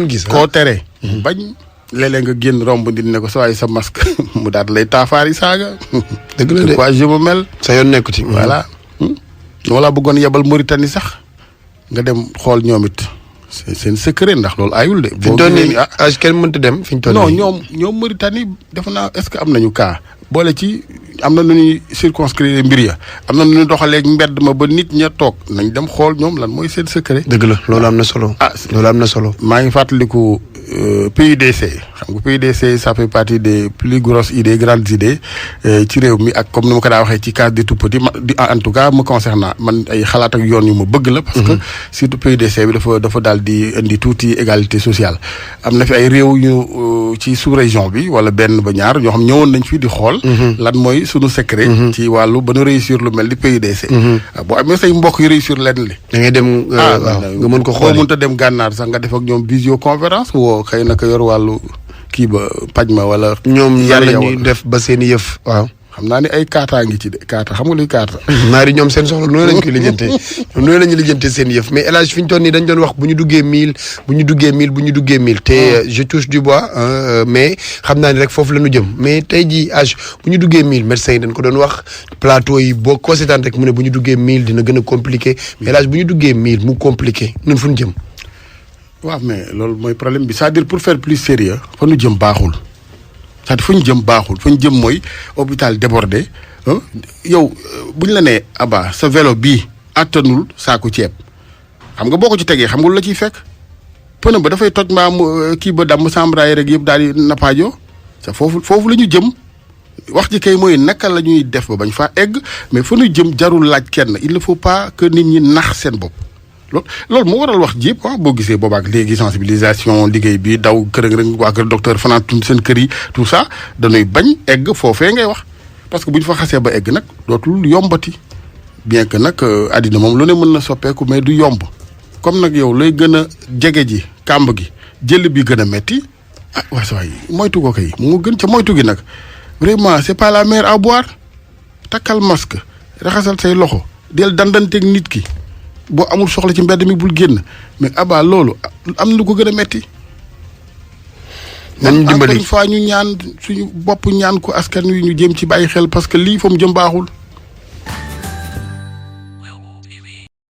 gis koo tere. bañ léeg-léeg nga génn romb nit ne ko sa waay sa masque mu daal lay taafaari saaga. dëgg la de quoi je me mel. sa yoon nekku ci. voilà. wala bëggoon yebal Mauritanie sax nga dem xool ñoom it seen secret ndax loolu ayul de. fi ñu toll nii kenn mënta dem fi ñu toll nii. non ñoom Mauritanie defe naa est-ce que am nañu cas boole ci am na nu ñuy circonscrire mbir ya am na nu ñuy doxalee mbedd ma ba nit ña toog nañ dem xool ñoom lan mooy seen secret. dëgg la loolu am na solo. loolu am na solo. maa ngi fàttaliku PUDC xam nga PUDC ça fait partie des plus grosses idées grandes idées ci réew mi ak comme ni ma ko daa waxee ci case des tout petits en tout cas me concernant man ay xalaat ak yoon yu ma bëgg la. parce que surtout PUDC bi dafa daal di indi tuuti égalité sociale. am na fi ay réew yu ci sous région bi wala benn ba ñaar ñoo xam ñëwoon nañ fi di xool. lan mooy sunu secret. ci wàllu ba nu réussir lu mel ni PUDC. boo amee say mbokk yu réussir lenn li. da ngay dem nga mën ko xool boo mënta dem gànnaar sax nga def ak ñoom visioconférence woo xëy na ko yor wàllu kii ba paj ma wala. ñoom yàlla ñuy def ba seen yëf. waaw xam naa ni ay kaataa ngi ci de kaata xam nga luy kaata. naari ñoom seen soxla noonu lañ koy lijjantee ñoom noonu la ñuy lijjantee seen yëf mais El Hadj fi ñu toll nii dañ doon wax bu ñu duggee 1000 te je touche du bois mais xam naa ni rek foofu la ñu jëm mais tey jii âge bu ñu duggee 1000 médecins yi dañ ko doon wax plateau yi boo ko seetaan rek mu ne bu ñu duggee 1000 dina gën a compliqué mais El Hadj bu ñu duggee 1000 mu compliqué ñun fu ñu jëm. waaw mais loolu mooy problème bi c'est-à-dire pour faire plus sérieux fa ñu jëm baaxul. c'est-à-dire fu ñu jëm baaxul fu ñu jëm mooy hôpital débordé yow bu ñu la nee Abba sa vélo bii attanul saaku ceeb xam nga boo ko ci tegee xam nga lu la ciy fekk pneu ba dafay toj mbaa kii ba damm chambre rek yëpp daal di nappaajo te foofu la ñu jëm wax ji kay mooy naka la ñuy def ba bañ faa egg mais fu ñu jëm jarul laaj kenn il ne faut pas que nit ñi nax seen bopp. loolu moo waral wax ji yëpp boo gisee boobaak léegi sensibilisation liggéey bi daw kërëng waa kër docteur fanaan tun seen kër yi tout ça dañuy bañ egg foofee ngay wax parce que bu ñu fa xasee ba egg nag dootul yombati bien que nag àddina moom lu ne mën na soppeeku mais du yomb comme nag yow lay gën a jege ji kàmb gi jël bi gën a metti waa sa waay moytu ko kay mu gën ca moytu gi nag vraiment c'est pas la mer à boire takkal masque raxasal say loxo del dandanteeg nit ki boo amul soxla ci mbedd mi bul génn mais Abba loolu am na lu ko gën a metti. nañu dimbali encore une fois ñu ñaan suñu bopp ñaan ko askan wi ñu jéem ci bàyyi xel parce que lii fa mu jëm baaxul.